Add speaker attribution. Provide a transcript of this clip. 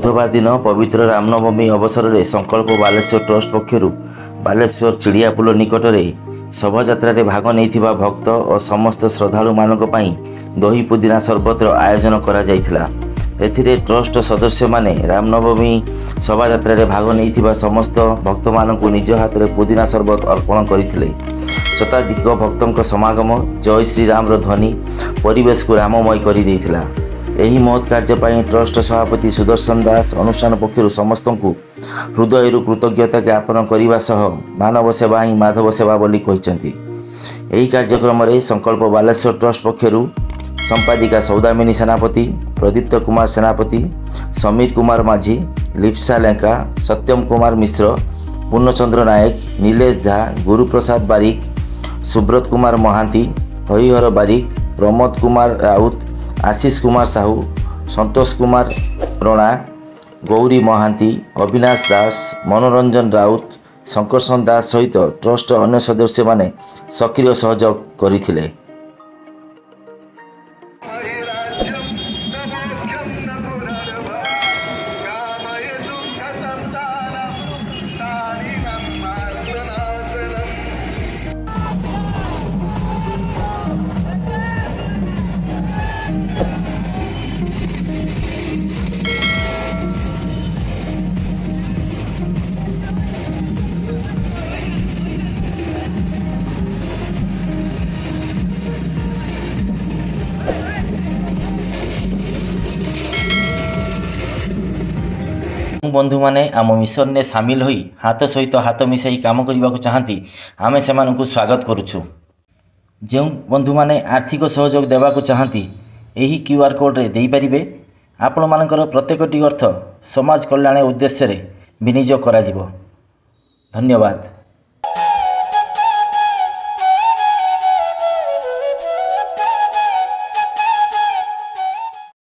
Speaker 1: ବୁଧବାର ଦିନ ପବିତ୍ର ରାମନବମୀ ଅବସରରେ ସଂକଳ୍ପ ବାଲେଶ୍ୱର ଟ୍ରଷ୍ଟ ପକ୍ଷରୁ ବାଲେଶ୍ୱର ଚିଡ଼ିଆପୁଲ ନିକଟରେ ଶୋଭାଯାତ୍ରାରେ ଭାଗ ନେଇଥିବା ଭକ୍ତ ଓ ସମସ୍ତ ଶ୍ରଦ୍ଧାଳୁମାନଙ୍କ ପାଇଁ ଦହି ପୁଦିନା ସରବତର ଆୟୋଜନ କରାଯାଇଥିଲା। ଏଥିରେ ଟ୍ରଷ୍ଟ ସଦସ୍ୟମାନେ ରାମନବମୀ ଶୋଭାଯାତ୍ରାରେ ଭାଗ ନେଇଥିବା ସମସ୍ତ ଭକ୍ତମାନଙ୍କୁ ନିଜ ହାତରେ ପୁଦିନା ସରବତ ଅର୍ପଣ କରିଥିଲେ। ଶତାଧିକ ଭକ୍ତଙ୍କ ସମାଗମ ଜୟ ଶ୍ରୀରାମର ଧ୍ୱନି ପରିବେଶକୁ ରାମମୟ କରିଦେଇଥିଲା। ଏହି ମହତ୍ କାର୍ଯ୍ୟ ପାଇଁ ଟ୍ରଷ୍ଟ ସଭାପତି ସୁଦର୍ଶନ ଦାସ ଅନୁଷ୍ଠାନ ପକ୍ଷରୁ ସମସ୍ତଙ୍କୁ ହୃଦୟରୁ କୃତଜ୍ଞତା ଜ୍ଞାପନ କରିବା ସହ ମାନବ ସେବା ହିଁ ମାଧବ ସେବା ବୋଲି କହିଛନ୍ତି। ଏହି କାର୍ଯ୍ୟକ୍ରମରେ ସଂକଳ୍ପ ବାଲେଶ୍ୱର ଟ୍ରଷ୍ଟ ପକ୍ଷରୁ ସମ୍ପାଦିକା ସୌଦାମିନୀ ସେନାପତି, ପ୍ରଦୀପ୍ତ କୁମାର ସେନାପତି, ସମୀର କୁମାର ମାଝୀ, ଲିପ୍ସା ଲେଙ୍କା, ସତ୍ୟମ କୁମାର ମିଶ୍ର, ପୂର୍ଣ୍ଣଚନ୍ଦ୍ର ନାୟକ, ନିଲେଶ ଝା, ଗୁରୁପ୍ରସାଦ ବାରିକ, ସୁବ୍ରତ କୁମାର ମହାନ୍ତି, ହରିହର ବାରିକ, ପ୍ରମୋଦ କୁମାର ରାଉତ, ଆଶିଷ କୁମାର ସାହୁ, ସନ୍ତୋଷ କୁମାର ରଣା, ଗୌରୀ ମହାନ୍ତି, ଅବିନାଶ ଦାସ, ମନୋରଞ୍ଜନ ରାଉତ, ଶଙ୍କର୍ଷଣ ଦାସ ସହିତ ଟ୍ରଷ୍ଟର ଅନ୍ୟ ସଦସ୍ୟମାନେ ସକ୍ରିୟ ସହଯୋଗ କରିଥିଲେ। ବନ୍ଧୁମାନେ ଆମ ମିଶନରେ ସାମିଲ ହୋଇ ହାତ ସହିତ ହାତ ମିଶାଇ କାମ କରିବାକୁ ଚାହାନ୍ତି, ଆମେ ସେମାନଙ୍କୁ ସ୍ୱାଗତ କରୁଛୁ। ଯେଉଁ ବନ୍ଧୁମାନେ ଆର୍ଥିକ ସହଯୋଗ ଦେବାକୁ ଚାହାନ୍ତି, ଏହି କ୍ୟୁ ଆର୍ କୋଡ଼୍ରେ ଦେଇପାରିବେ। ଆପଣମାନଙ୍କର ପ୍ରତ୍ୟେକଟି ଅର୍ଥ ସମାଜ କଲ୍ୟାଣ ଉଦ୍ଦେଶ୍ୟରେ ବିନିଯୋଗ କରାଯିବ। ଧନ୍ୟବାଦ।